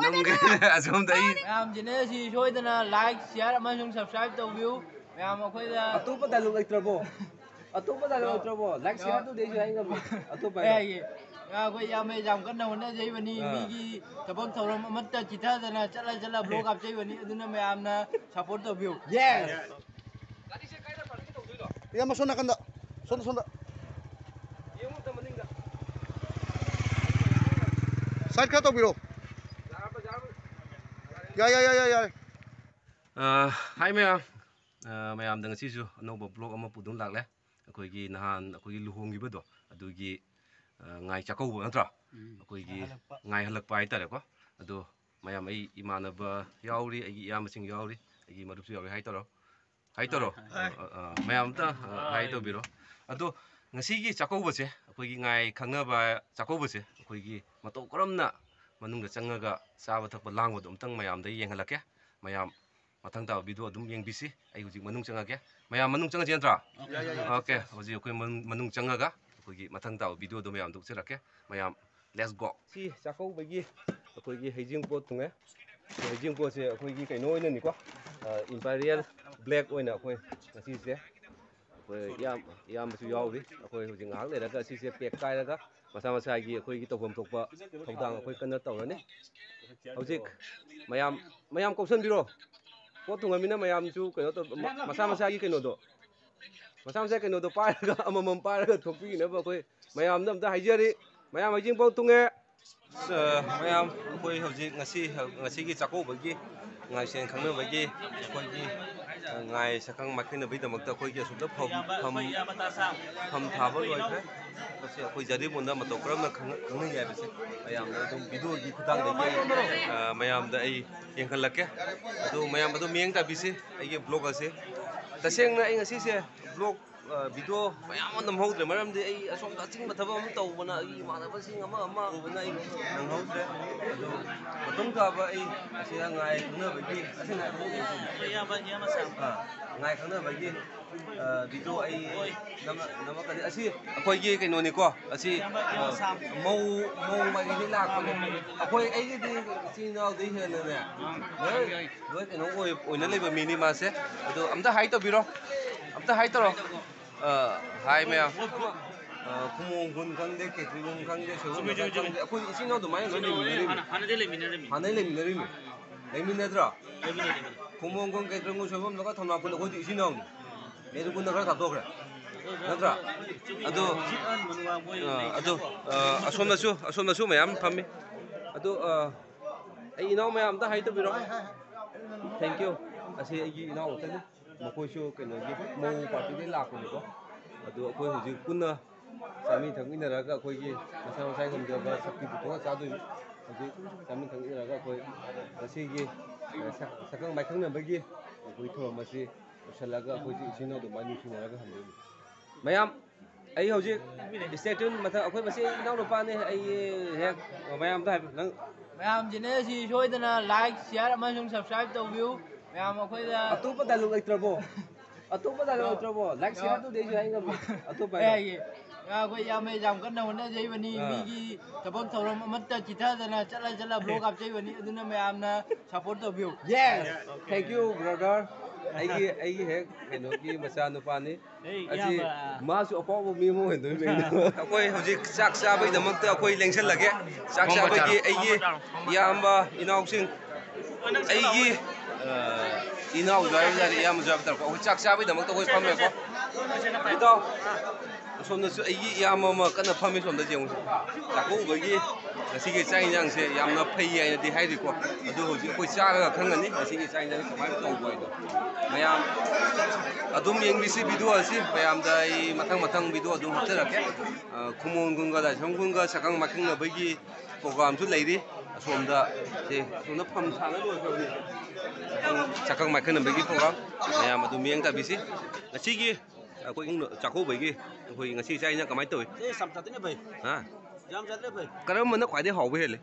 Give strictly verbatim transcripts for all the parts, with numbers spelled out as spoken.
ꯑꯁꯣꯝꯗ ꯑꯩ ꯃꯌꯥꯝꯁꯤꯅ ꯁꯤ ꯁꯣꯏꯗꯅ like, share ꯑꯃꯁꯨꯡ subscribe ꯇꯧꯕꯤꯌꯨ꯫ ꯃꯌꯥꯝ ꯑꯩꯈꯣꯏꯗ ꯑꯇꯣꯞꯄ dialogue ꯂꯩꯇ꯭ꯔꯕꯣ? ꯑꯇꯣꯞꯄ dialogue ꯂꯩꯇ꯭ꯔꯕꯣ? Like, share ꯗꯨꯗꯤ ꯑꯩꯁꯨ ꯍꯥꯏ ꯉꯝꯃꯣꯏ꯫ ꯑꯇꯣꯞꯄ ꯀꯩ ꯍꯥꯏꯒꯦ? ꯑꯩꯈꯣꯏ ꯏꯌꯥꯝꯕ ꯌꯥꯝ ꯀꯟꯅ ꯍꯣꯠꯅꯖꯩꯕꯅꯤ꯫ ꯑꯥ꯫ ꯃꯤꯒꯤ ꯊꯕꯛ ꯊꯧꯔꯝ ꯑꯃꯠꯇ ꯆꯤꯊꯗꯅ ꯆꯠꯂ ꯆꯠꯂ vlog ꯍꯥꯞꯆꯩꯕꯅꯤ꯫ ꯑꯗꯨꯅ ꯃꯌꯥꯝꯅ support ꯇꯧꯕꯤꯌꯨ꯫ Yes! ꯏꯌꯥꯝꯕ, ꯁꯣꯝ ꯅꯥꯀꯟꯗ, ꯁꯣꯝꯗ, ꯁꯣꯝꯗ꯫ Side ꯈꯔ ꯇꯧꯕꯤꯔꯣ꯫ ꯌꯥꯏ, ꯌꯥꯏ, ꯌꯥꯏ, ꯌꯥꯏ, ꯌꯥꯏ꯫ ꯑ, hi ꯃꯌꯥꯝ꯫ ꯑ, ꯃꯌꯥꯝꯗ ꯉꯁꯤꯁꯨ ꯑꯅꯧꯕ vlog ꯑꯃ ꯄꯨꯗꯨꯅ ꯂꯥꯛꯂꯦ꯫ ꯑꯩꯈꯣꯏꯒꯤ ꯅꯍꯥꯟ ꯑꯩꯈꯣꯏꯒꯤ ꯂꯨꯍꯣꯡꯈꯤꯕꯗꯣ, ꯑꯗꯨꯒꯤ, ꯑ, ꯉꯥꯏ ꯆꯥꯛꯀꯧꯕ ꯅꯠꯇ꯭ꯔꯣ? ꯎꯝ, ꯑꯩꯈꯣꯏꯒꯤ ꯉꯥꯏꯍꯜꯂꯛꯄ꯫ ꯉꯥꯏꯍꯜꯂꯛꯄ ꯍꯥꯏꯇꯥꯔꯦꯀꯣ꯫ ꯑꯗꯣ ꯃꯌꯥꯝ, ꯑꯩ ꯏꯃꯥꯟꯅꯕ ꯌꯥꯎꯔꯤ, ꯑꯩꯒꯤ ꯏꯌꯥꯝꯕꯁꯤꯡ ꯌꯥꯎꯔꯤ, ꯑꯩꯒꯤ ꯃꯔꯨꯞꯁꯨ ꯌꯥꯎꯔꯤ ꯍꯥꯏꯇꯥꯔꯣ꯫ ꯍꯥꯏ ꯇꯧꯔꯣ꯫ ꯍꯣꯏ꯫ ꯑ, ꯑ, ꯑ, ꯃꯌꯥꯝ ꯑꯝꯇ, ꯑ, ꯍꯥꯏ ꯇꯧꯕꯤꯔꯣ꯫ ꯑꯗꯣ ꯉꯁꯤꯒꯤ ꯆꯥꯛꯀꯧꯕꯁꯦ, ꯑꯩꯈꯣꯏꯒꯤ ꯉꯥꯏ ꯈꯪꯅꯕ ꯆꯥꯛꯀꯧꯕꯁꯦ, ꯑꯩꯈꯣꯏꯒꯤ ꯃꯇꯧ ꯀꯔꯝꯅ ꯃꯅꯨꯡꯗ ꯆꯪꯉꯒ ꯆꯥꯕ ꯊꯛꯄ ꯂꯥꯡꯕꯗꯣ ꯑꯝꯇꯪ ꯃꯌꯥꯝꯗ ꯌꯦꯡꯍꯜꯂꯛꯀꯦ꯫ ꯃꯌꯥꯝ ꯃꯊꯪ ꯇꯥꯕ video ꯑꯗꯨꯝ ꯌꯦꯡꯕꯤꯁꯤ꯫ ꯑꯩ ꯍꯧꯖꯤꯛ ꯃꯅꯨꯡ ꯆꯪꯉꯒꯦ꯫ ꯃꯌꯥꯝ ꯃꯅꯨꯡ ꯆꯪꯉꯁꯤ ꯅꯠꯇ꯭ꯔꯥ? ꯌꯥꯏ, ꯌꯥꯏ, ꯌꯥꯏ, OK, ꯆꯠꯁꯤ, ꯆꯠꯁꯤ꯫ ꯍꯧꯖꯤꯛ ꯑꯩꯈꯣꯏ ꯃꯅꯨꯡ, ꯃꯅꯨꯡ ꯆꯪꯉꯒ ꯑꯩꯈꯣꯏꯒꯤ ꯃꯊꯪ ꯇꯥꯕ videoꯗꯣ ꯃꯌꯥꯝꯗ ꯎꯠꯆꯔꯛꯀꯦ꯫ ꯃꯌꯥꯝ, let's go꯫ ꯁꯤ ꯆꯥꯛꯀꯧꯕꯒꯤ ꯑꯩꯈꯣꯏꯒꯤ ꯍꯩꯖꯤꯡꯄꯣꯠ ꯊꯨꯡꯉꯦ꯫ ꯍꯩꯖꯤꯡꯄꯣꯠꯁꯦ ꯑꯩꯈꯣꯏꯒꯤ ꯀꯩꯅꯣ ꯑꯣꯏꯅꯅꯤꯀꯣ, ꯑ, Imperial Black ꯑꯣꯏꯅ ꯑꯩꯈꯣꯏ ꯉꯁꯤꯁꯦ, ꯑꯩꯈꯣꯏ ꯏꯌꯥꯝ-, ꯏꯌꯥꯝꯕꯁꯨ ꯌꯥꯎꯔꯤ꯫ ꯑꯩꯈꯣꯏ ꯍꯧꯖꯤꯛ ꯉꯥꯏꯍꯥꯛ ꯂꯩꯔꯒ ꯁꯤꯁꯦ pack ꯀꯥꯏꯔꯒ ꯃꯁꯥ ꯃꯁꯥꯒꯤ ꯑꯩꯈꯣꯏꯒꯤ ꯇꯧꯐꯝ ꯊꯣꯛꯄ ꯊꯧꯗꯥꯡ ꯑꯩꯈꯣꯏ ꯀꯟꯅ ꯇꯧꯔꯅꯤ꯫ ꯍꯧꯖꯤꯛ ꯃꯌꯥꯝ, ꯃꯌꯥꯝ ꯀꯧꯁꯟꯕꯤꯔꯣ꯫ ꯄꯣꯠ ꯊꯨꯡꯉꯃꯤꯅ ꯃꯌꯥꯝꯁꯨ ꯀꯩꯅꯣ ꯇꯧ-, ꯃ-, ꯃꯁꯥ ꯃꯁꯥꯒꯤ ꯀꯩꯅꯣꯗꯣ, ꯃꯁꯥ ꯃꯁꯥꯒꯤ ꯀꯩꯅꯣꯗꯣ ꯄꯥꯏꯔꯒ, ꯑꯃꯃꯝ ꯄꯥꯏꯔꯒ ꯊꯣꯛꯄꯤꯅꯕ ꯑꯩꯈꯣꯏ ꯃꯌꯥꯝꯗ ꯑꯝꯇ ꯍꯥꯏꯖꯔꯤ꯫ ꯃꯌꯥꯝ ꯍꯩꯖꯤꯡꯄꯣꯠ ꯊꯨꯡꯉꯦ꯫ ꯑ, ꯃꯌꯥꯝ, ꯑꯩꯈꯣꯏ ꯍꯧꯖꯤꯛ ꯉꯁꯤ, ꯉꯁꯤꯒꯤ ꯆꯥꯛꯀꯧꯕꯒꯤ ꯉꯥꯏꯁꯦꯟ ꯈꯪꯅꯕꯒꯤ ꯑꯩꯈꯣꯏꯒꯤ, ꯑ, ꯉꯥꯏ ꯁꯛꯈꯪ ꯃꯥꯏꯈꯪꯅꯕꯒꯤꯗꯃꯛꯇ ꯑꯩꯈꯣꯏꯒꯤ ꯑꯁꯣꯝꯗ ꯐꯝ, ꯐꯝ, ꯐꯝ ꯊꯥꯕ ꯂꯣꯏꯈ꯭ꯔꯦ꯫ ꯃꯁꯤ ꯑꯩꯈꯣꯏ ꯖꯔꯤꯃꯣꯟꯗ ꯃꯇꯧ ꯀꯔꯝꯅ ꯈꯪꯅ-, ꯈꯪꯅꯩ ꯍꯥꯏꯕꯁꯦ ꯃꯌꯥꯝꯅ ꯑꯗꯨꯝ videoꯒꯤ ꯈꯨꯠꯊꯥꯡꯗꯒꯤ, ꯑ, ꯃꯌꯥꯝꯗ ꯑꯩ ꯌꯦꯡꯍꯜꯂꯛꯀꯦ꯫ ꯑꯗꯨ ꯃꯌꯥꯝ ꯑꯗꯨꯝ ꯃꯤꯠꯌꯦꯡ ꯇꯥꯕꯤꯁꯤ ꯑꯩꯒꯤ vlog ꯑꯁꯤ꯫ ꯇꯁꯦꯡꯅ ꯑꯩ ꯉꯁꯤꯁꯦ vlog ꯚꯤꯗꯤꯑꯣ ꯃꯌꯥꯝ ꯑꯃ ꯅꯝꯍꯧꯗ꯭ꯔꯦ, ꯃꯔꯝꯗꯤ ꯑꯩ ꯑꯁꯣꯝꯗ ꯑꯆꯤꯟꯕ ꯊꯕꯛ ꯑꯃ ꯇꯧꯕꯅ, ꯑꯩꯒꯤ ꯏꯃꯥꯟꯅꯕꯁꯤꯡ ꯑꯃ ꯑꯃ ꯎꯕꯅ ꯑꯩ ꯅꯪꯍꯧꯗ꯭ꯔꯦ꯫ ꯑꯗꯣ ꯃꯇꯨꯡ ꯇꯥꯕ ꯑꯩ ꯑꯁꯤꯗ ꯉꯥꯏ ꯈꯪꯅꯕꯒꯤ ꯑꯁꯤ ꯉꯥꯏ ꯈꯪꯅꯕꯒꯤ ꯑꯥ, ꯉꯥꯏ ꯈꯪꯅꯕꯒꯤ ꯚꯤꯗꯤꯑꯣ ꯑꯩ ꯅꯝꯃꯛꯀꯅꯤ꯫ ꯑꯁꯤ ꯑꯩꯈꯣꯏꯒꯤ ꯀꯩꯅꯣꯅꯤꯀꯣ, ꯑꯁꯤ ꯃꯧ ꯃꯧ ꯃꯥꯏꯀꯩꯗꯒꯤ ꯂꯥꯛꯄꯅꯦ꯫ ꯑꯩꯈꯣꯏ ꯑꯩꯒꯤꯗꯤ ꯏꯆꯤꯟ ꯏꯅꯥꯎꯗꯩ ꯍꯦꯟꯅꯅꯦ ꯂꯣꯏ ꯂꯣꯏ ꯀꯩꯅꯣ ꯑꯣꯏ ꯑꯣꯏꯅ ꯂꯩꯕ ꯃꯤꯅꯤ ꯃꯥꯁꯦ꯫ ꯑꯗꯣ ꯑꯝꯇ ꯍꯥꯏ ꯇꯧꯕꯤꯔꯣ, ꯑꯝꯇ ꯍꯥꯏ ꯇꯧꯔꯣ꯫ ꯑ, ꯍꯥꯏ ꯃꯌꯥꯝ꯫ ꯑ, ꯈꯨꯃꯣꯡ ꯈꯨꯟ ꯈꯪꯗꯦ, ꯈꯦꯇ꯭ꯔꯤꯒꯨꯟ ꯈꯪꯗꯦ, ꯁꯣꯏꯕꯝ ꯆꯨꯝꯃꯦ, ꯆꯨꯝꯃꯦ, ꯈꯪꯗꯦ, ꯆꯨꯝꯃꯦ꯫ ꯑꯩꯈꯣꯏ ꯏꯆꯤꯟ ꯏꯅꯥꯎ ꯑꯗꯨꯃꯥꯏꯅ ꯂꯣꯏ ꯂꯩꯃꯤꯟꯅꯔꯤꯃꯤ꯫ ꯍꯥꯟꯅ-, ꯍꯥꯟꯅꯗꯩ ꯂꯩꯃꯤꯟꯅꯔꯝꯃꯤ꯫ ꯍꯥꯟꯅꯗꯩ ꯂꯩꯃꯤꯟꯅꯔꯤꯃꯤ꯫ ꯂꯩꯃꯤꯟꯅꯩ, ꯂꯩꯃꯤꯟꯅꯩ꯫ ꯈꯨꯃꯣꯡ ꯈꯨꯟ, ꯈꯦꯇ꯭ꯔꯤꯒꯨꯟ, ꯁꯣꯏꯕꯝ ꯂꯣꯏ ꯊꯝꯅꯥ ꯈꯨꯟ ꯑꯩꯈꯣꯏꯗꯤ ꯏꯆꯤꯟ ꯏꯅꯥꯎꯅꯤ꯫ ꯈꯦꯇ꯭ꯔꯤꯒꯨꯟꯅ ꯈꯔ ꯊꯥꯞꯇꯣꯛꯈ꯭ꯔꯦ꯫ ꯅꯠꯇ꯭ꯔꯥ? ꯑꯗꯨ, ꯑ, ꯑꯗꯨ, ꯑ, ꯑꯁꯣꯝꯗꯁꯨ, ꯑꯁꯣꯝꯗꯁꯨ ꯃꯌꯥꯝ ꯐꯝꯃꯤ꯫ ꯑꯗꯨ, ꯑ, ꯑꯩ ꯏꯅꯥꯎ ꯃꯌꯥꯝ ꯑꯝꯇ ꯍꯥꯏ ꯇꯧꯕꯤꯔꯣ꯫ Thank you꯫ ꯑꯁꯤ ꯑꯩꯒꯤ ꯏꯅꯥꯎ ꯉꯥꯛꯇꯅꯤ꯫ ꯃꯈꯣꯏꯁꯨ ꯀꯩꯅꯣꯒꯤ ꯃꯧ ꯄꯥꯔꯇꯤꯗꯒꯤ ꯂꯥꯛꯄꯅꯤꯀꯣ꯫ ꯑꯗꯨ ꯑꯩꯈꯣꯏ ꯍꯧꯖꯤꯛ ꯄꯨꯟꯅ ꯆꯥꯃꯤ ꯊꯛꯃꯤꯟꯅꯔꯒ ꯑꯩꯈꯣꯏꯒꯤ ꯃꯁꯥ ꯃꯁꯥꯒꯤ ꯉꯝꯖꯕ ꯁꯛꯇꯤ ꯄꯨꯊꯣꯛꯑ ꯆꯥꯗꯣꯏꯅꯤ꯫ ꯍꯧꯖꯤꯛ ꯆꯥꯃꯤ ꯊꯛꯃꯤꯟꯅꯔꯒ ꯑꯩꯈꯣꯏ ꯉꯁꯤꯒꯤ ꯁꯛ-, ꯁꯛꯈꯪ ꯃꯥꯏꯈꯪꯅꯕꯒꯤ ꯑꯩꯈꯣꯏ ꯊꯧꯔꯝ ꯑꯁꯤ ꯂꯣꯏꯁꯤꯜꯂꯒ ꯑꯩꯈꯣꯏꯁꯨ ꯏꯆꯤꯟ ꯏꯅꯥꯎ ꯑꯗꯨꯃꯥꯏꯅ ꯅꯨꯡꯁꯤꯅꯔꯒ ꯍꯟꯗꯣꯏꯅꯤ꯫ ꯃꯌꯥꯝ, ꯑꯩ ꯍꯧꯖꯤꯛ stay tune ꯃꯊꯪ ꯑꯩꯈꯣꯏ ꯃꯁꯤ ꯏꯅꯥꯎꯅꯨꯄꯥꯅꯦ꯫ ꯑꯩ ꯍꯦꯛ ꯃꯌꯥꯝꯗ ꯍꯥꯏꯕ ꯅꯪ ꯃꯌꯥꯝꯁꯤꯅ ꯁꯤ ꯁꯣꯏꯗꯅ like, share ꯑꯃꯁꯨꯡ subscribe ꯇꯧꯕꯤꯌꯨ꯫ ꯃꯌꯥꯝ ꯑꯩꯈꯣꯏꯗ ꯑꯇꯣꯞꯄ dialogue ꯂꯩꯇ꯭ꯔꯕꯣ? ꯑꯇꯣꯞꯄ dialogue ꯂꯩꯇ꯭ꯔꯕꯣ? Like, share ꯑꯗꯨꯗꯤ ꯑꯩꯁꯨ ꯍꯥꯏ ꯉꯝꯃꯣꯏ꯫ ꯑꯇꯣꯞꯄ ꯑꯩ ꯍꯥꯏꯒꯦ꯫ ꯑꯩꯈꯣꯏ ꯏꯌꯥꯝꯕ ꯌꯥꯝ ꯀꯟꯅ ꯍꯣꯠꯅꯖꯩꯕꯅꯤ꯫ ꯑꯥ꯫ ꯃꯤꯒꯤ ꯊꯕꯛ ꯊꯧꯔꯝ ꯑꯃꯠꯇ ꯆꯤꯊꯗꯅ ꯆꯠꯂ ꯆꯠꯂ vlog ꯍꯥꯞꯆꯩꯕꯅꯤ꯫ ꯑꯗꯨꯅ ꯃꯌꯥꯝꯅ support ꯇꯧꯕꯤꯌꯨ꯫ Yes. Thank you, brother. ꯑꯩꯒꯤ, ꯑꯩꯒꯤ ꯍꯦꯛ ꯀꯩꯅꯣꯒꯤ ꯃꯆꯥꯅꯨꯄꯥꯅꯤ꯫ ꯑꯁꯤ ꯃꯥꯁꯨ ꯑꯐꯥꯎꯕ ꯃꯤ ꯑꯃ ꯑꯣꯏꯗꯣꯏꯅꯦ꯫ ꯑꯩꯈꯣꯏ ꯍꯧꯖꯤꯛ ꯆꯥꯛ ꯆꯥꯕꯒꯤꯗꯃꯛꯇ ꯑꯩꯈꯣꯏ ꯂꯦꯡꯁꯜꯂꯒꯦ꯫ ꯆꯥꯛ ꯆꯥꯕꯒꯤ ꯑꯩꯒꯤ ꯏꯌꯥꯝꯕ ꯏꯅꯥꯎꯁꯤꯡ, ꯑꯩꯒꯤ, ꯑ, ꯏꯅꯥꯎꯁꯨ ꯍꯥꯏꯕ ꯌꯥꯔꯦ, ꯏꯌꯥꯝꯕꯁꯨ ꯍꯥꯏꯕ ꯇꯥꯔꯦꯀꯣ꯫ ꯑꯩꯈꯣꯏ ꯆꯥꯛ ꯆꯥꯕꯒꯤꯗꯃꯛꯇ ꯑꯩꯈꯣꯏ ꯐꯝꯃꯦꯀꯣ꯫ ꯏꯇꯥꯎ, ꯑꯁꯣꯝꯗꯁꯨ ꯑꯩꯒꯤ ꯏꯌꯥꯝꯕ ꯑꯃ ꯀꯟꯅ ꯐꯝꯃꯤ, ꯁꯣꯝꯗ ꯌꯦꯡꯉꯨ꯫ ꯆꯥꯛꯀꯧꯕꯒꯤ ꯉꯁꯤꯒꯤ ꯆꯥꯛ ꯏꯟꯖꯥꯡꯁꯦ ꯌꯥꯝꯅ ꯐꯩ ꯍꯥꯏꯅꯗꯤ ꯍꯥꯏꯔꯤꯀꯣ꯫ ꯑꯗꯨ ꯍꯧꯖꯤꯛ ꯑꯩꯈꯣꯏ ꯆꯥꯔꯒ ꯈꯪꯒꯅꯤ ꯉꯁꯤꯒꯤ ꯆꯥꯛ ꯏꯟꯖꯥꯡꯁꯦ ꯀꯃꯥꯏꯅ ꯇꯧꯕ ꯍꯥꯏꯗꯣ꯫ ꯃꯌꯥꯝ ꯑꯗꯨꯝ ꯌꯦꯡꯕꯤꯁꯤ video ꯑꯁꯤ꯫ ꯃꯌꯥꯝꯗ ꯑꯩ ꯃꯊꯪ ꯃꯊꯪ video ꯑꯗꯨꯝ ꯍꯥꯞꯆꯔꯛꯀꯦ꯫ ꯑ, ꯈꯨꯃꯣꯟ ꯈꯨꯟꯒ ꯂꯥꯏꯁ꯭ꯔꯝ ꯈꯨꯟꯒ ꯁꯛꯈꯪ ꯃꯥꯏꯈꯪꯅꯕꯒꯤ programꯁꯨ ꯂꯩꯔꯤ꯫ ꯑꯁꯣꯝꯗ, ꯁꯦ, ꯑꯁꯣꯝꯗ ꯐꯝ ꯁꯥꯅ ꯂꯣꯏꯈ꯭ꯔꯕꯅꯤ꯫ ꯁꯛꯈꯪ ꯃꯥꯏꯈꯪꯅꯕꯒꯤ program ꯃꯌꯥꯝ ꯑꯗꯨ ꯃꯤꯠꯌꯦꯡ ꯇꯥꯕꯤꯁꯤ꯫ ꯉꯁꯤꯒꯤ ꯑꯩꯈꯣꯏ ꯏꯪ-, ꯆꯥꯛꯀꯧꯕꯒꯤ ꯑꯩꯈꯣꯏ ꯉꯁꯤ ꯆꯥꯛ ꯏꯟꯁꯥꯡ ꯀꯃꯥꯏꯅ ꯇꯧꯏ? ꯑꯦ, ꯌꯥꯝ ꯆꯥꯇꯠꯅ ꯐꯩ꯫ ꯍꯥ? ꯌꯥꯝ ꯆꯥꯇꯠꯅ ꯐꯩ꯫ ꯀꯔꯝꯕꯅ ꯈ꯭ꯋꯥꯏꯗꯒꯤ ꯍꯥꯎꯕ ꯍꯦꯜꯂꯤ?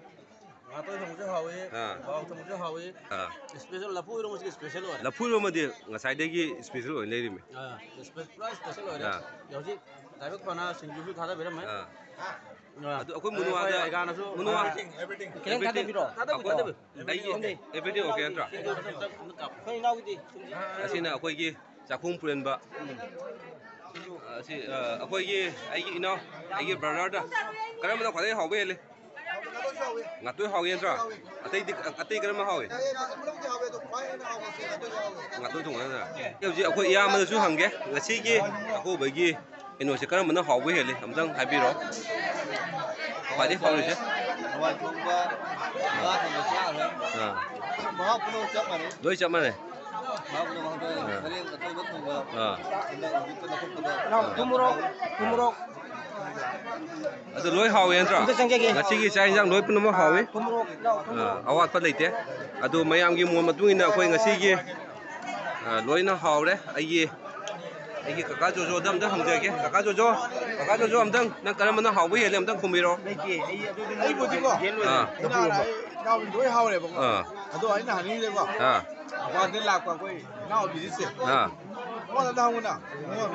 ꯉꯥꯇꯣꯏ ꯊꯣꯡꯕꯁꯨ ꯍꯥꯎꯋꯤ, ꯑꯥ꯫ ꯕꯥꯎ ꯊꯣꯡꯕꯁꯨ ꯍꯥꯎꯋꯤ, ꯑꯥ꯫ ꯏꯁꯄꯦꯁꯦꯜ ꯂꯐꯨ ꯏꯔꯣꯝꯕꯁꯤꯗꯤ ꯏꯁꯄꯦꯁꯦꯜ ꯑꯣꯏꯔꯦ꯫ ꯂꯐꯨ ꯏꯔꯣꯝꯕꯗꯤ ꯉꯁꯥꯏꯗꯒꯤ ꯏꯁꯄꯦꯁꯦꯜ ꯑꯣꯏꯅ ꯂꯩꯔꯤꯃꯤ꯫ ꯑꯥ, ꯏꯁꯄꯦ-, ꯄꯨꯔꯥ ꯏꯁꯄꯦꯁꯦꯜ ꯑꯣꯏꯔꯦ꯫ ꯑꯥ꯫ ꯍꯧꯖꯤꯛ ꯂꯥꯏꯕꯛ ꯐꯅ ꯁꯤꯡꯖꯨꯁꯨ ꯊꯥꯗꯕꯤꯔꯝꯃꯦ꯫ ꯑꯥ꯫ ꯑꯥ꯫ ꯑꯗꯨ ꯑꯩꯈꯣꯏ ꯃꯨꯅꯨꯋꯥꯗ, ꯑꯩ ꯑꯩꯒꯥꯅꯁꯨ ꯃꯨꯅꯨꯋꯥ ꯑꯥ꯫ ꯈꯤꯇꯪ ꯊꯥꯗꯕꯤꯔꯣ꯫ ꯊꯥꯗꯕꯤ, ꯊꯥꯗꯕꯤ꯫ ꯑꯩꯒꯤ everything okay ꯅꯠꯇ꯭ꯔꯣ? ꯑꯩꯈꯣꯏ ꯏꯅꯥꯎꯒꯤꯗꯤ ꯁꯤꯡꯖꯨ꯫ ꯑꯁꯤꯅ ꯑꯩꯈꯣꯏꯒꯤ ꯆꯥꯛꯈꯨꯝ ꯄꯨꯔꯦꯟꯕ꯫ ꯑꯁꯤ, ꯑ, ꯑꯩꯈꯣꯏꯒꯤ, ꯑꯩꯒꯤ ꯏꯅꯥꯎ, ꯑꯩꯒꯤ ꯕ꯭ꯔꯗꯔꯗ ꯀꯔꯝꯕꯅ ꯈ꯭ꯋꯥꯏꯗꯒꯤ ꯍꯥꯎꯕ ꯍꯦꯜꯂꯤ? ꯉꯥꯇꯣꯏ ꯍꯥꯎꯏ ꯅꯠꯇ꯭ꯔꯣ? ꯑꯇꯩꯗꯤ, ꯑꯇꯩ ꯀꯔꯝꯕ ꯍꯥꯎꯏ? ꯉꯥꯇꯣꯏ ꯊꯣꯡꯕ ꯅꯠꯇ꯭ꯔꯥ? ꯍꯧꯖꯤꯛ ꯑꯩꯈꯣꯏ ꯏꯌꯥꯝꯕꯗꯁꯨ ꯍꯪꯒꯦ, ꯉꯁꯤꯒꯤ ꯆꯥꯛꯀꯧꯕꯒꯤ ꯀꯩꯅꯣꯁꯦ ꯀꯔꯝꯕꯅ ꯍꯥꯎꯕ ꯍꯦꯜꯂꯤ? ꯑꯝꯇꯪ ꯍꯥꯏꯕꯤꯔꯣ꯫ ꯈ꯭ꯋꯥꯏꯗꯒꯤ ꯍꯥꯎꯔꯤꯁꯦ? ꯍꯋꯥꯏ ꯊꯣꯡꯕ, ꯉꯥ ꯊꯣꯡꯕ ꯆꯥꯈ꯭ꯔꯦ꯫ ꯑꯥ꯫ ꯃꯍꯥꯎ ꯄꯨꯝꯅꯃꯛ ꯆꯞ ꯃꯥꯟꯅꯩ꯫ ꯂꯣꯏ ꯆꯞ ꯃꯥꯟꯅꯩ꯫ ꯃꯍꯥꯎ ꯄꯨꯝꯅꯃꯛ ꯍꯥꯎꯗꯣꯛꯑꯦ꯫ ꯑꯥ꯫ ꯁꯔꯦꯡ ꯑꯇꯣꯏꯕ ꯊꯣꯡꯕ꯫ ꯑꯥ꯫ ꯍꯟꯗꯛ ꯍꯧꯖꯤꯛꯇ ꯂꯧꯈꯠꯄꯗ꯫ ꯏꯅꯥꯎ, ꯊꯨꯝ ꯃꯣꯔꯣꯛ, ꯊꯨꯝ ꯃꯣꯔꯣꯛ꯫ ꯑꯗꯨ ꯂꯣꯏ ꯍꯥꯎꯋꯦ ꯅꯠꯇ꯭ꯔꯣ? ꯑꯝꯇ ꯆꯪꯖꯒꯦ꯫ ꯉꯁꯤꯒꯤ ꯆꯥꯛ ꯏꯟꯁꯥꯡ ꯂꯣꯏ ꯄꯨꯝꯅꯃꯛ ꯍꯥꯎꯋꯤ꯫ ꯊꯨꯝ ꯃꯣꯔꯣꯛ, ꯏꯅꯥꯎ, ꯊꯨꯝ ꯑꯥ, ꯃꯣꯔꯣꯛ꯫ ꯑꯋꯥꯠꯄ ꯂꯩꯇꯦ꯫ ꯑꯗꯨ ꯃꯌꯥꯝꯒꯤ ꯃꯣꯠ ꯃꯇꯨꯡ ꯏꯟꯅ ꯑꯩꯈꯣꯏ ꯉꯁꯤꯒꯤ, ꯑꯥ, ꯂꯣꯏꯅ ꯍꯥꯎꯔꯦ꯫ ꯑꯩꯒꯤ, ꯑꯩꯒꯤ ꯀꯀꯥ ꯖꯣꯖꯣꯗ ꯑꯝꯇꯪ ꯍꯪꯖꯒꯦ꯫ ꯀꯀꯥ ꯖꯣꯖꯣ, ꯀꯀꯥ ꯖꯣꯖꯣ ꯑꯝꯇꯪ, ꯅꯪ ꯀꯔꯝꯕꯅ ꯍꯥꯎꯕ ꯍꯦꯜꯂꯦ ꯑꯝꯇꯪ ꯈꯨꯝꯕꯤꯔꯣ꯫ ꯑꯩꯕꯨꯗꯤꯀꯣ, ꯑꯥ꯫ ꯏꯅꯥꯎ, ꯏꯅꯥꯎ ꯂꯣꯏ ꯍꯥꯎꯔꯦꯕꯀꯣ꯫ ꯑꯥ꯫ ꯑꯗꯣ ꯑꯩꯅ ꯍꯥꯏꯅꯤꯡꯉꯤꯁꯦꯀꯣ, ꯑꯥ꯫ ꯃꯄꯥꯟꯗ ꯂꯥꯛꯄ ꯑꯩꯈꯣꯏ ꯏꯅꯥꯎ ꯚꯤꯖꯤꯠꯁꯦ, ꯑꯥ꯫ ꯃꯉꯣꯟꯗ ꯑꯝꯇ ꯍꯪꯉꯨꯅ,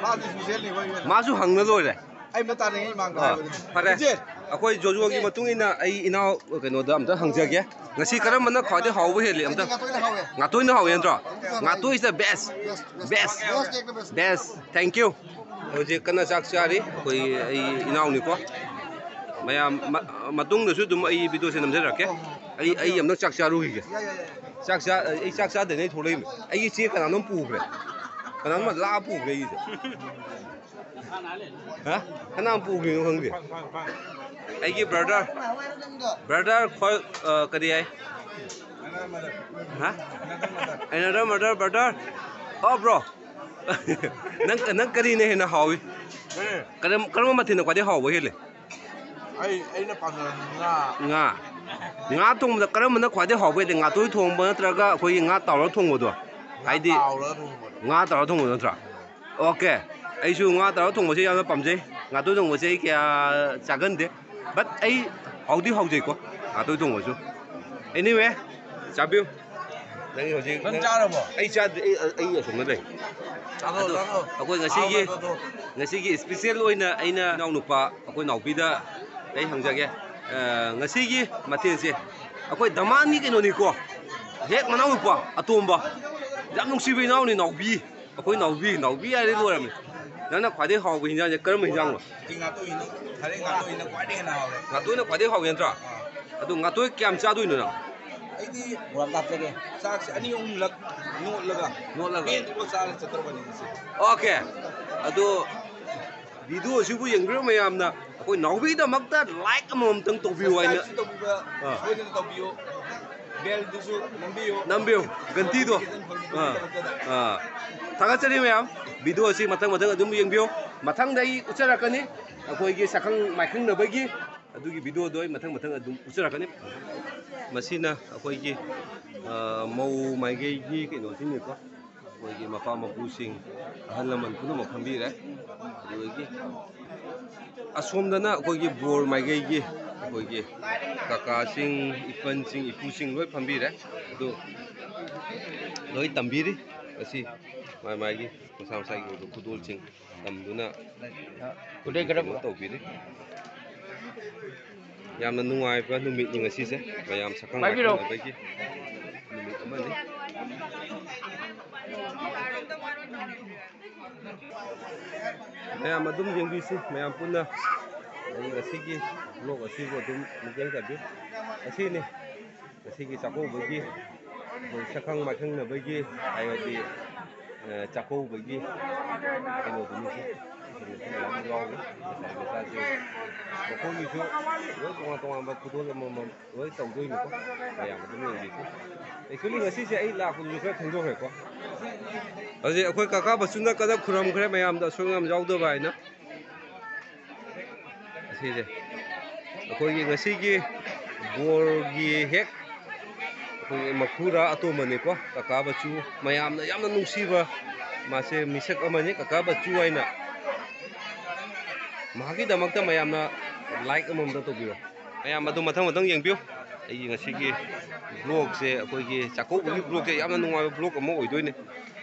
ꯃꯥꯁꯨ ꯏꯁꯄꯤꯁꯦꯜꯅꯤ ꯑꯩꯈꯣꯏꯒꯤ ꯑꯣꯏꯅ꯫ ꯃꯥꯁꯨ ꯍꯪꯅ ꯂꯣꯏꯔꯦ꯫ ꯑꯩ ꯑꯝꯇ ꯇꯥꯅꯤꯡꯉꯤ ꯏꯃꯥꯡꯗ ꯑꯥ, ꯍꯥꯏꯕꯗꯨꯅꯤ꯫ ꯐꯔꯦ꯫ ꯚꯤꯖꯤꯠ! ꯑꯩꯈꯣꯏ ꯖꯣꯖꯣꯒꯤ ꯃꯇꯨꯡ ꯏꯟꯅ ꯑꯩ ꯏꯅꯥꯎ ꯀꯩꯅꯣꯗ ꯑꯝꯇ ꯍꯪꯖꯒꯦ꯫ ꯉꯁꯤ ꯀꯔꯝꯕꯅ ꯈ꯭ꯋꯥꯏꯗꯩ ꯍꯥꯎꯕ ꯍꯦꯜꯂꯤ? ꯑꯝꯇ ꯉꯥꯇꯣꯏꯅ ꯍꯥꯎꯋꯦ ꯅꯠꯇ꯭ꯔꯣ? ꯉꯥꯇꯣꯏ is the best, best, best, thank you꯫ ꯍꯧꯖꯤꯛ ꯀꯟꯅ ꯆꯥꯛ ꯆꯥꯔꯤ ꯑꯩꯈꯣꯏ, ꯑꯩ ꯏꯅꯥꯎꯅꯤꯀꯣ꯫ ꯃꯌꯥꯝ ꯃ-, ꯃꯇꯨꯡꯗꯁꯨ ꯑꯗꯨꯝ ꯑꯩ ꯚꯤꯗꯤꯑꯣꯁꯦ ꯅꯝꯖꯔꯛꯀꯦ꯫ ꯑꯩ, ꯑꯩ ꯑꯝꯇ ꯆꯥꯛ ꯆꯥꯔꯨꯈꯤꯒꯦ꯫ ꯆꯥꯛ ꯆꯥ-, ꯑꯩ ꯆꯥꯛ ꯆꯥꯗ꯭ꯔꯤꯉꯩ ꯊꯣꯛꯂꯛꯏꯅꯤ꯫ ꯑꯩꯒꯤ ꯆꯦ ꯀꯅꯥꯅꯣꯝ ꯄꯨꯈ꯭ꯔꯦ꯫ ꯀꯅꯥꯅꯣꯝ ꯂꯥꯛꯑ ꯄꯨꯈ꯭ꯔꯦ ꯑꯩꯒꯤꯁꯦ꯫ ꯍꯥ? ꯀꯅꯥꯝ ꯄꯨꯈ꯭ꯔꯤꯅꯣ ꯈꯪꯗꯦ꯫ ꯑꯩꯒꯤ ꯕ꯭ꯔꯗꯔ, ꯕ꯭ꯔꯗꯔ ꯈꯣꯏ, ꯑ, ꯀꯔꯤ ꯍꯥꯏ? ꯍꯥ? Another mother, brother. ꯑꯣ, ꯕ꯭ꯔꯣ꯫ ꯅꯪ, ꯅꯪ ꯀꯔꯤꯅ ꯍꯦꯟꯅ ꯍꯥꯎꯏ? ꯀꯔꯝ-, ꯀꯔꯝꯕ ꯃꯊꯦꯜꯅ ꯈ꯭ꯋꯥꯏꯗꯩ ꯍꯥꯎꯕ ꯍꯦꯜꯂꯤ? ꯑꯩ, ꯑꯩꯅ ꯄꯥꯝꯖꯕ ꯉꯥ꯫ ꯉꯥ꯫ ꯉꯥ ꯊꯣꯡꯕꯗ ꯀꯔꯝꯕꯅ ꯈ꯭ꯋꯥꯏꯗꯩ ꯍꯥꯎꯕ ꯍꯦꯜꯂꯤ? ꯉꯥꯇꯣꯏ ꯊꯣꯡꯕ ꯅꯠꯇ꯭ꯔꯒ ꯑꯩꯈꯣꯏꯒꯤ ꯉꯥ ꯇꯥꯎꯔꯒ ꯊꯣꯡꯕꯗꯣ? ꯍꯥꯏꯗꯤ ꯇꯥꯎꯔꯒ ꯊꯣꯡꯕꯗꯣ꯫ ꯉꯥ ꯇꯥꯎꯔꯒ ꯊꯣꯡꯕꯗꯣ ꯅꯠꯇ꯭ꯔꯥ? ꯑꯣꯀꯦ꯫ ꯑꯩꯁꯨ ꯉꯥ ꯇꯥꯎꯔ ꯊꯣꯡꯕꯁꯦ ꯌꯥꯝꯅ ꯄꯥꯝꯖꯩ꯫ ꯉꯥꯇꯣꯏ ꯊꯣꯡꯕꯁꯦ ꯑꯩ ꯀꯌꯥ ꯆꯥꯒꯟꯗꯦ, but ꯑꯩ ꯍꯥꯎꯗꯤ ꯍꯥꯎꯖꯩꯀꯣ ꯉꯥꯇꯣꯏ ꯊꯣꯡꯕꯁꯨ꯫ Anyway, ꯆꯥꯕꯤꯌꯨ꯫ ꯅꯪꯒꯤ ꯍꯧꯖꯤꯛ ꯅꯪ ꯅꯪ ꯆꯥꯔꯕꯣ? ꯑꯩ ꯆꯥꯗ꯭ꯔꯤ, ꯑꯩ, ꯑꯩ ꯑꯁꯣꯝꯗ ꯂꯩ꯫ ꯆꯥꯊꯣꯛ, ꯑꯗꯣ ꯆꯥꯊꯣꯛ꯫ ꯑꯩꯈꯣꯏ ꯉꯁꯤꯒꯤ, ꯍꯥꯎꯅ ꯆꯥꯊꯣꯛ꯫ ꯉꯁꯤꯒꯤ special ꯑꯣꯏꯅ ꯑꯩꯅ ꯏꯅꯥꯎꯅꯨꯄꯥ ꯑꯩꯈꯣꯏ ꯅꯥꯎꯕꯤꯗ ꯑꯩ ꯍꯪꯖꯒꯦ꯫ ꯑ, ꯉꯁꯤꯒꯤ ꯃꯊꯦꯜꯁꯦ ꯑꯩꯈꯣꯏ ꯗꯃꯥꯟꯒꯤ ꯀꯩꯅꯣꯅꯤꯀꯣ, ꯍꯦꯛ ꯃꯅꯥꯎꯅꯨꯄꯥ ꯑꯇꯣꯝꯕ, ꯌꯥꯝ ꯅꯨꯡꯁꯤꯕ ꯏꯅꯥꯎꯅꯤ ꯅꯥꯎꯕꯤ꯫ ꯑꯩꯈꯣꯏ ꯅꯥꯎꯕꯤ, ꯅꯥꯎꯕꯤ ꯍꯥꯏꯔꯗꯤ ꯂꯣꯏꯔꯝꯃꯦ꯫ ꯅꯪꯅ ꯈ꯭ꯋꯥꯏꯗꯩ ꯍꯥꯎꯕ ꯍꯤꯟꯖꯥꯡꯁꯦ ꯀꯔꯝꯕ ꯍꯤꯟꯖꯥꯡꯅꯣ? ꯑꯩ ꯉꯥꯇꯣꯏꯅ, ꯊꯥꯔꯦꯛ ꯉꯥꯇꯣꯏꯅ ꯈ꯭ꯋꯥꯏꯗꯒꯤ ꯍꯦꯟꯅ ꯍꯥꯎꯔꯦ꯫ ꯉꯥꯇꯣꯏꯅ ꯈ꯭ꯋꯥꯏꯗꯩ ꯍꯥꯎꯋꯦ ꯅꯠꯇ꯭ꯔꯥ? ꯑꯥ꯫ ꯑꯗꯣ ꯉꯥꯇꯣꯏ ꯀꯌꯥꯝ ꯆꯥꯗꯣꯏꯅꯣ ꯅꯪ? ꯑꯩꯗꯤ ꯕꯣꯔꯥ ꯑꯝꯇ ꯍꯥꯞꯆꯒꯦ꯫ ꯆꯥꯛꯁꯦ ꯑꯅꯤ ꯑꯍꯨꯝꯂꯛ ꯅꯣꯠꯂꯒ ꯅꯣꯠꯂꯒ? ꯄꯦꯟꯗ꯭ꯔꯤꯐꯥꯎ ꯆꯥꯔ ꯆꯠꯇꯧꯔꯕꯅꯤ ꯉꯁꯤ꯫ Okay꯫ ꯑꯗꯣ video ꯑꯁꯤꯕꯨ ꯌꯦꯡꯕꯤꯔꯤꯕ ꯃꯌꯥꯝꯅ ꯑꯩꯈꯣꯏ ꯅꯥꯎꯕꯤꯒꯤꯗꯃꯛꯇ like ꯑꯃꯃꯝꯇꯪ ꯇꯧꯕꯤꯌꯨ ꯍꯥꯏꯅ꯫ Subscribe ꯇꯧꯕꯤꯕ ꯑꯥ꯫ ꯁꯣꯏꯗꯅ ꯇꯧꯕꯤꯌꯨ꯫ Bell ꯗꯨꯁꯨ ꯅꯝꯕꯤꯌꯨ꯫ ꯅꯝꯕꯤꯌꯨ, ꯘꯟꯇꯤꯗꯣ꯫ ꯑꯥ, ꯑꯥ꯫ ꯊꯥꯒꯠꯆꯔꯤ ꯃꯌꯥꯝ꯫ Video ꯑꯁꯤ ꯃꯊꯪ ꯃꯊꯪ ꯑꯗꯨꯝ ꯌꯦꯡꯕꯤꯌꯨ꯫ ꯃꯊꯪꯗ ꯑꯩ ꯎꯠꯆꯔꯛꯀꯅꯤ ꯑꯩꯈꯣꯏꯒꯤ ꯁꯛꯈꯪ ꯃꯥꯏꯈꯪꯅꯕꯒꯤ ꯑꯗꯨꯒꯤ video ꯗꯣ ꯑꯩ ꯃꯊꯪ ꯃꯊꯪ ꯑꯗꯨꯝ ꯎꯠꯆꯔꯛꯀꯅꯤ꯫ ꯃꯁꯤꯅ ꯑꯩꯈꯣꯏꯒꯤ, ꯑ, ꯃꯧ ꯃꯥꯏꯀꯩꯒꯤ ꯀꯩꯅꯣꯁꯤꯡꯅꯤꯀꯣ꯫ ꯑꯩꯈꯣꯏꯒꯤ ꯃꯄꯥ ꯃꯄꯨꯁꯤꯡ, ꯑꯍꯜ ꯂꯃꯟ ꯄꯨꯝꯅꯃꯛ ꯐꯝꯕꯤꯔꯦ꯫ ꯑꯗꯨꯗꯒꯤ ꯑꯁꯣꯝꯗꯅ ꯑꯩꯈꯣꯏꯒꯤ ꯕꯣꯔ ꯃꯥꯏꯀꯩꯒꯤ ꯑꯩꯈꯣꯏꯒꯤ ꯀꯀꯥꯁꯤꯡ, ꯏꯄꯟꯁꯤꯡ, ꯏꯄꯨꯁꯤꯡ ꯂꯣꯏ ꯐꯝꯕꯤꯔꯦ꯫ ꯑꯗꯨ ꯂꯣꯏ ꯇꯝꯕꯤꯔꯤ꯫ ꯉꯁꯤ ꯃꯥꯏ ꯃꯥꯏꯒꯤ ꯃꯁꯥ ꯃꯁꯥꯒꯤ ꯑꯣꯏꯕ ꯈꯨꯗꯣꯜꯁꯤꯡ ꯇꯝꯗꯨꯅ ꯀꯩꯅꯣ ꯇꯧꯕꯤꯔꯤ꯫ ꯌꯥꯝꯅ ꯅꯨꯡꯉꯥꯏꯕ ꯅꯨꯃꯤꯠꯅꯤ ꯉꯁꯤꯁꯦ, ꯃꯌꯥꯝ ꯁꯛꯈꯪ ꯄꯥꯏꯕꯤꯔꯣ꯫ ꯃꯥꯏꯈꯪꯅꯕꯒꯤ ꯅꯨꯃꯤꯠ ꯑꯃꯅꯤ꯫ ꯃꯌꯥꯝ ꯑꯗꯨꯝ ꯌꯦꯡꯕꯤꯁꯤ, ꯃꯌꯥꯝ ꯄꯨꯟꯅ ꯑꯩ ꯉꯁꯤꯒꯤ vlog ꯑꯁꯤꯕꯨ ꯑꯗꯨꯝ ꯃꯤꯠꯌꯦꯡ ꯇꯥꯕꯤꯌꯨ꯫ ꯑꯁꯤꯅꯤ ꯉꯁꯤꯒꯤ ꯆꯥꯛꯀꯧꯕꯒꯤ, ꯑꯩꯈꯣꯏ ꯁꯛꯈꯪ ꯃꯥꯏꯈꯪꯅꯕꯒꯤ, ꯍꯥꯏꯕꯗꯤ, ꯑ, ꯆꯥꯛꯀꯧꯕꯒꯤ ꯀꯩꯅꯣꯗꯨꯅꯤꯁꯦ꯫ ꯃꯌꯥꯝ ꯌꯥꯎꯔꯤ꯫ ꯂꯩꯁꯥꯕꯤ ꯃꯆꯥꯁꯤꯡ ꯃꯈꯣꯏꯒꯤꯁꯨ ꯂꯣꯏ ꯇꯣꯉꯥꯟ ꯇꯣꯉꯥꯟꯕ ꯈꯨꯗꯣꯜ ꯑꯃꯃꯝ ꯂꯣꯏ ꯇꯧꯗꯣꯏꯅꯤꯀꯣ꯫ ꯃꯌꯥꯝ ꯑꯗꯨꯝ ꯌꯦꯡꯕꯤꯁꯤ꯫ Actually ꯉꯁꯤꯁꯦ ꯑꯩ ꯂꯥꯛꯄꯗꯨꯁꯨ ꯈꯔ ꯊꯦꯡꯗꯣꯛꯈ꯭ꯔꯦꯀꯣ꯫ ꯍꯧꯖꯤꯛ ꯑꯩꯈꯣꯏ ꯀꯀꯥ ꯕꯆꯨꯅ ꯀꯟꯅ ꯈꯨꯔꯨꯝꯈ꯭ꯔꯦ ꯃꯌꯥꯝꯗ ꯑꯁꯣꯏ ꯑꯉꯥꯝ ꯌꯥꯎꯗꯕ ꯍꯥꯏꯅ꯫ ꯑꯁꯤꯁꯦ ꯑꯩꯈꯣꯏꯒꯤ ꯉꯁꯤꯒꯤ ꯕꯣꯔꯒꯤ ꯍꯦꯛ ꯑꯩꯈꯣꯏꯒꯤ ꯃꯈꯨꯔꯥ ꯑꯇꯣꯝꯕꯅꯤꯀꯣ, ꯀꯀꯥ ꯕꯆꯨ꯫ ꯃꯌꯥꯝꯅ ꯌꯥꯝꯅ ꯅꯨꯡꯁꯤꯕ ꯃꯥꯁꯦ ꯃꯤꯁꯛ ꯑꯃꯅꯤ, ꯀꯀꯥ ꯕꯆꯨ ꯍꯥꯏꯅ꯫ ꯃꯍꯥꯛꯀꯤꯗꯃꯛꯇ ꯃꯌꯥꯝꯅ like ꯑꯃꯃꯝꯇ ꯇꯧꯕꯤꯔꯣ꯫ ꯃꯌꯥꯝ ꯑꯗꯨ ꯃꯊꯪ ꯃꯊꯪ ꯌꯦꯡꯕꯤꯌꯨ꯫ ꯑꯩꯒꯤ ꯉꯁꯤꯒꯤ vlogꯁꯦ, ꯑꯩꯈꯣꯏꯒꯤ ꯆꯥꯛꯀꯧꯕꯒꯤ vlogꯁꯦ ꯌꯥꯝꯅ ꯅꯨꯡꯉꯥꯏꯕ vlog ꯑꯃ ꯑꯣꯏꯗꯣꯏꯅꯦ꯫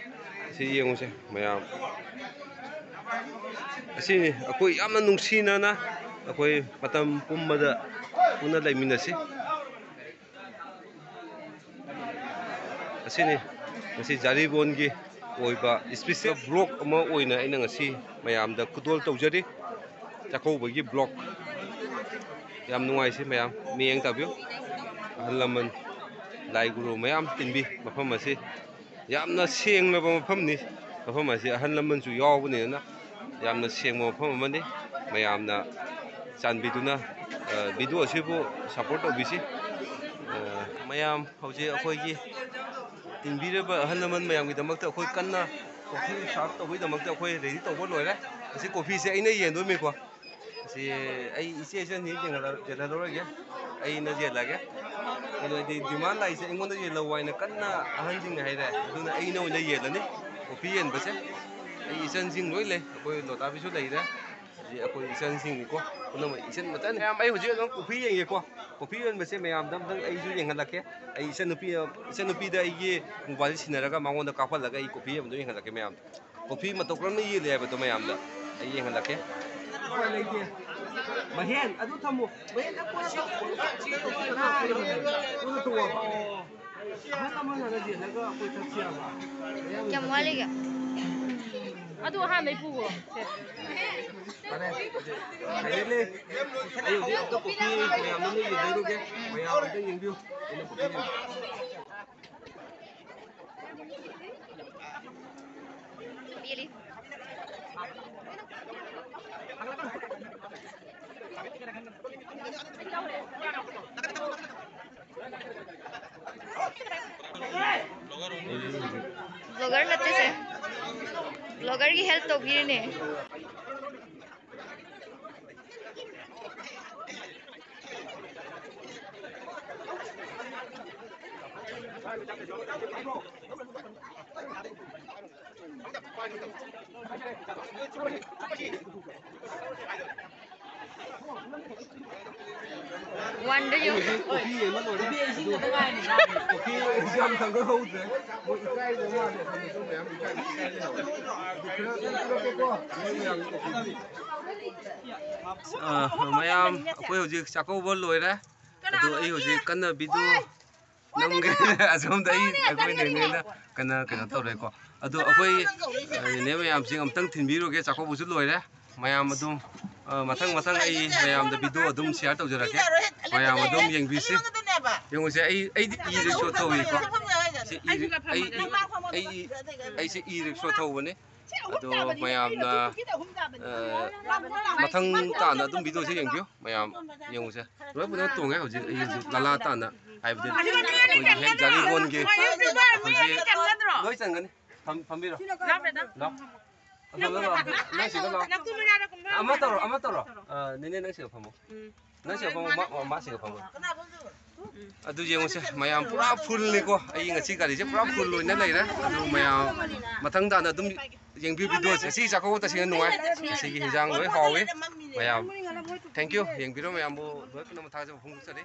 ꯑꯁꯤ ꯌꯦꯡꯉꯨꯁꯦ ꯃꯌꯥꯝ꯫ ꯑꯁꯤꯅꯤ ꯑꯩꯈꯣꯏ ꯌꯥꯝꯅ ꯅꯨꯡꯁꯤꯅꯅ ꯑꯩꯈꯣꯏ ꯃꯇꯝ ꯄꯨꯝꯕꯗ ꯄꯨꯟꯅ ꯂꯩꯃꯤꯟꯅꯁꯤ꯫ ꯑꯁꯤꯅꯤ ꯉꯁꯤ ꯖꯥꯔꯤꯕꯣꯟꯒꯤ ꯑꯣꯏꯕ special vlog ꯑꯃ ꯑꯣꯏꯅ ꯑꯩꯅ ꯉꯁꯤ ꯃꯌꯥꯝꯗ ꯈꯨꯗꯣꯜ ꯇꯧꯖꯔꯤ꯫ ꯆꯥꯛꯀꯧꯕꯒꯤ vlog꯫ ꯌꯥꯝ ꯅꯨꯡꯉꯥꯏꯁꯤ ꯃꯌꯥꯝ, ꯃꯤꯠꯌꯦꯡ ꯇꯥꯕꯤꯌꯨ꯫ ꯑꯍꯜ ꯂꯃꯟ, ꯂꯥꯏ ꯒꯨꯔꯨ ꯃꯌꯥꯝ ꯇꯤꯟꯕꯤ ꯃꯐꯝ ꯑꯁꯤ꯫ ꯌꯥꯝꯅ ꯁꯦꯡꯂꯕ ꯃꯐꯝꯅꯤ꯫ ꯃꯐꯝ ꯑꯁꯤ ꯑꯍꯜ ꯂꯃꯟꯁꯨ ꯌꯥꯎꯕꯅꯤꯅ ꯌꯥꯝꯅ ꯁꯦꯡꯕ ꯃꯐꯝ ꯑꯃꯅꯤ꯫ ꯃꯌꯥꯝꯅ ꯆꯥꯟꯕꯤꯗꯨꯅ, ꯑ, video ꯑꯁꯤꯕꯨ support ꯇꯧꯕꯤꯁꯤ꯫ ꯑ, ꯃꯌꯥꯝ ꯍꯧꯖꯤꯛ ꯑꯩꯈꯣꯏꯒꯤ ꯇꯤꯟꯕꯤꯔꯤꯕ ꯑꯍꯜ ꯂꯃꯟ ꯃꯌꯥꯝꯒꯤꯗꯃꯛꯇ ꯑꯩꯈꯣꯏ ꯀꯟꯅ coffee serve ꯇꯧꯕꯒꯤꯗꯃꯛꯇ ꯑꯩꯈꯣꯏ ready ꯇꯧꯕ ꯂꯣꯏꯔꯦ꯫ ꯑꯁꯤ coffeeꯁꯦ ꯑꯩꯅ ꯌꯦꯟꯗꯣꯏꯅꯤꯀꯣ꯫ ꯑꯁꯤ ꯑꯩ ꯏꯆꯦ ꯏꯆꯟꯁꯤ ꯌꯦꯡꯍꯜꯂ-, ꯌꯦꯜꯍꯜꯂꯔꯣꯏꯒꯦ꯫ ꯑꯩꯅ ꯌꯦꯜꯂꯒꯦ꯫ ꯀꯩꯅꯣꯗꯤ demand ꯂꯥꯛꯏꯁꯦ ꯑꯩꯉꯣꯟꯗ ꯌꯦꯜꯍꯧ ꯍꯥꯏꯅ ꯀꯟꯅ ꯑꯍꯟꯁꯤꯡꯅ ꯍꯥꯏꯔꯦ꯫ ꯑꯗꯨꯅ ꯑꯩꯅ ꯑꯣꯏꯅ ꯌꯦꯜꯂꯅꯤ꯫ Coffee ꯌꯦꯟꯕꯁꯦ ꯑꯩ ꯏꯆꯟꯁꯤꯡ ꯂꯣꯏ ꯂꯩ꯫ ꯑꯩꯈꯣꯏ ꯂꯣꯇꯥꯕꯤꯁꯨ ꯂꯩꯔꯦ꯫ ꯑꯗꯩ ꯑꯩꯈꯣꯏ ꯏꯆꯟꯁꯤꯡꯅꯤꯀꯣ꯫ ꯄꯨꯝꯅꯃꯛ ꯏꯆꯟ ꯃꯆꯟ ꯃꯌꯥꯝ ꯑꯩ ꯍꯧꯖꯤꯛ ꯑꯗꯨꯝ coffee ꯌꯦꯡꯒꯦꯀꯣ꯫ Coffee ꯌꯣꯟꯕꯁꯦ ꯃꯌꯥꯝꯗ ꯑꯝꯇꯪ ꯑꯩꯁꯨ ꯌꯦꯡꯍꯜꯂꯛꯀꯦ꯫ ꯑꯩ ꯏꯆꯟꯅꯨꯄꯤ, ꯏꯆꯟꯅꯨꯄꯤꯗ ꯑꯩꯒꯤ mobileꯁꯦ ꯁꯤꯟꯅꯔꯒ ꯃꯉꯣꯟꯗ ꯀꯥꯞꯍꯜꯂꯒ ꯑꯩ coffee ꯌꯣꯟꯕꯗꯣ ꯌꯦꯡꯍꯜꯂꯛꯀꯦ ꯃꯌꯥꯝꯗ꯫ Coffee ꯃꯇꯧ ꯀꯔꯝꯅ ꯌꯦꯜꯂꯤ ꯍꯥꯏꯕꯗꯣ ꯃꯌꯥꯝꯗ ꯑꯩ ꯌꯦꯡꯍꯜꯂꯛꯀꯦ꯫ ꯎꯄꯥꯏ ꯂꯩꯇꯦ꯫ ꯃꯍꯦꯟ, ꯑꯗꯨ ꯊꯝꯃꯨ꯫ ꯃꯍꯦꯟ, ꯅꯪ ꯀꯣꯟꯅ ꯇꯧ꯫ ꯀꯣꯟꯅ ꯇꯧ꯫ ꯀꯣꯟꯅ ꯇꯧ꯫ ꯑꯍꯜ ꯂꯃꯟ ꯍꯥꯟꯅ ꯌꯦꯜꯂꯒ ꯑꯩꯈꯣꯏ ꯊꯛꯁꯤ ꯍꯥꯏꯕ꯫ ꯀꯌꯥꯝ ꯋꯥꯠꯂꯤꯒꯦ? ꯑꯗꯨ ꯑꯍꯥꯟꯕꯩ ꯄꯨꯈ꯭ꯔꯣ꯫ ꯁꯦ꯫ ꯐꯔꯦ꯫ ꯐꯥꯏꯅꯦꯜꯂꯤ ꯑꯩ ꯍꯧꯖꯤꯛ ꯑꯝꯇ coffee ꯃꯌꯥꯝ ꯑꯃ ꯌꯦꯡꯖꯔꯨꯒꯦ꯫ ꯃꯌꯥꯝ ꯑꯝꯇ ꯌꯦꯡꯕꯤꯌꯨ꯫ ꯑꯩꯅ coffee ꯌꯦꯡꯕ꯫ Vlogger ꯅꯠꯇꯦꯁꯦ꯫ Vloggerꯒꯤ help ꯇꯧꯕꯤꯔꯤꯅꯦ꯫ ꯋꯥꯟꯗ ꯌꯦꯡꯉꯨ꯫ ꯀꯣꯐꯤ ꯑꯃ ꯂꯣꯏꯔꯦ꯫ ꯑꯗꯨ ꯀꯣꯐꯤ ꯌꯥꯝ ꯊꯛꯅꯍꯧꯗ꯭ꯔꯦ꯫ ꯃꯣꯏ ꯏꯀꯥꯏꯕ ꯃꯥꯜꯂꯦ꯫ ꯑꯗꯨ ꯃꯌꯥꯝ ꯏꯀꯥꯏ, ꯏꯀꯥꯏ ꯂꯩꯍꯧꯔꯦ꯫ ꯑꯗꯨ ꯈꯔ ꯑꯗꯨꯝ ꯄꯤꯔꯛꯀꯦꯀꯣ꯫ ꯃꯣꯏ ꯃꯌꯥꯝꯒꯤ ꯀꯣꯐꯤ꯫ ꯑ, ꯃꯌꯥꯝ, ꯑꯩꯈꯣꯏ ꯍꯧꯖꯤꯛ ꯆꯥꯛꯀꯧꯕ ꯂꯣꯏꯔꯦ꯫ ꯑꯗꯨ ꯑꯩ ꯍꯧꯖꯤꯛ ꯀꯟꯅ ꯚꯤꯗꯤꯑꯣ ꯅꯝꯒꯦ꯫ ꯑꯁꯣꯝꯗ ꯑꯩ, ꯑꯩꯈꯣꯏ ꯅꯦꯅꯦꯅ ꯀꯟꯅ ꯀꯩꯅꯣ ꯇꯧꯔꯦꯀꯣ꯫ ꯑꯗꯣ ꯑꯩꯈꯣꯏ, ꯑ, ꯅꯦꯅꯦ ꯃꯌꯥꯝꯁꯤꯡ ꯑꯝꯇꯪ ꯊꯤꯟꯕꯤꯔꯨꯒꯦ꯫ ꯆꯥꯛꯀꯧꯕꯁꯨ ꯂꯣꯏꯔꯦ꯫ ꯃꯌꯥꯝ ꯑꯗꯨꯝ, ꯑ, ꯃꯊꯪ ꯃꯊꯪ ꯑꯩ ꯃꯌꯥꯝꯗ ꯚꯤꯗꯤꯑꯣ ꯑꯗꯨꯝ ꯁꯤꯌꯥꯔ ꯇꯧꯖꯔꯛꯀꯦ꯫ ꯃꯌꯥꯝ ꯑꯗꯨꯝ ꯌꯦꯡꯕꯤꯁꯤ꯫ ꯌꯦꯡꯉꯨꯁꯦ, ꯑꯩ, ꯑꯩꯗꯤ ꯏ ꯔꯤꯛꯁꯣ ꯊꯧꯏꯀꯣ꯫ ꯁꯤ ꯏ ꯔꯤ-, ꯑꯩ, ꯑꯩ, ꯑꯩ, ꯑꯩꯁꯦ ꯏ ꯔꯤꯛꯁꯣ ꯊꯧꯕꯅꯦ꯫ ꯑꯗꯣ ꯃꯌꯥꯝꯅ, ꯑ, ꯃꯊꯪ ꯇꯥꯅ ꯑꯗꯨꯝ ꯚꯤꯗꯤꯑꯣꯁꯦ ꯌꯦꯡꯕꯤꯌꯨ꯫ ꯃꯌꯥꯝ ꯌꯦꯡꯉꯨꯁꯦ꯫ ꯂꯣꯏ ꯄꯨꯟꯅ ꯇꯣꯡꯉꯦ ꯍꯧꯖꯤꯛ꯫ ꯑꯩ ꯍꯧꯖꯤꯛ ꯂꯥꯂꯥ ꯇꯥꯅ ꯍꯥꯏꯕꯗꯤ ꯑꯩꯈꯣꯏꯒꯤ ꯍꯦꯛ ꯖꯥꯔꯤꯒꯣꯟꯒꯤ ꯍꯧꯖꯤꯛ ꯂꯣꯏ ꯆꯟꯒꯅꯤ꯫ ꯐꯝ-, ꯐꯝꯕꯤꯔꯣ꯫ ꯂꯥꯎ꯫ ꯑꯁꯣꯝꯗ ꯂꯥꯎ꯫ ꯅꯪ ꯁꯤꯗ ꯂꯥꯎ꯫ ꯑꯃ ꯇꯧꯔꯣ, ꯑꯃ ꯇꯧꯔꯣ꯫ ꯑ, ꯅꯦꯅꯦ ꯅꯪ ꯁꯤꯗ ꯐꯝꯃꯣ꯫ ꯅꯪ ꯁꯤꯗ ꯐꯝꯃꯣ, ꯃꯥ, ꯃꯥ, ꯃꯥ ꯁꯤꯗ ꯐꯝꯃꯣ꯫ ꯑꯗꯨ ꯌꯦꯡꯉꯨꯁꯦ, ꯃꯌꯥꯝ ꯄꯨꯔꯥ ꯐꯨꯜꯅꯤꯀꯣ꯫ ꯑꯩ ꯉꯁꯤ ꯒꯥꯔꯤꯁꯦ ꯄꯨꯔꯥ ꯐꯨꯜ ꯑꯣꯏꯅ ꯂꯩꯔꯦ꯫ ꯑꯗꯨ ꯃꯌꯥꯝ ꯃꯊꯪ ꯇꯥꯅ ꯑꯗꯨꯝ ꯌꯦꯡꯕꯤꯌꯨ ꯚꯤꯗꯤꯑꯣꯁꯦ꯫ ꯉꯁꯤ ꯆꯥꯛꯀꯧꯕ ꯇꯁꯦꯡꯅ ꯅꯨꯡꯉꯥꯏ꯫ ꯉꯁꯤꯒꯤ ꯍꯤꯟꯖꯥꯡ ꯂꯣꯏ ꯍꯥꯎꯋꯤ꯫ ꯃꯌꯥꯝ thank you꯫ ꯌꯦꯡꯕꯤꯔꯣ ꯃꯌꯥꯝꯕꯨ ꯂꯣꯏ ꯄꯨꯝꯅꯃꯛ ꯊꯥꯒꯠꯆꯕ ꯐꯣꯡꯗꯣꯛꯆꯔꯤ꯫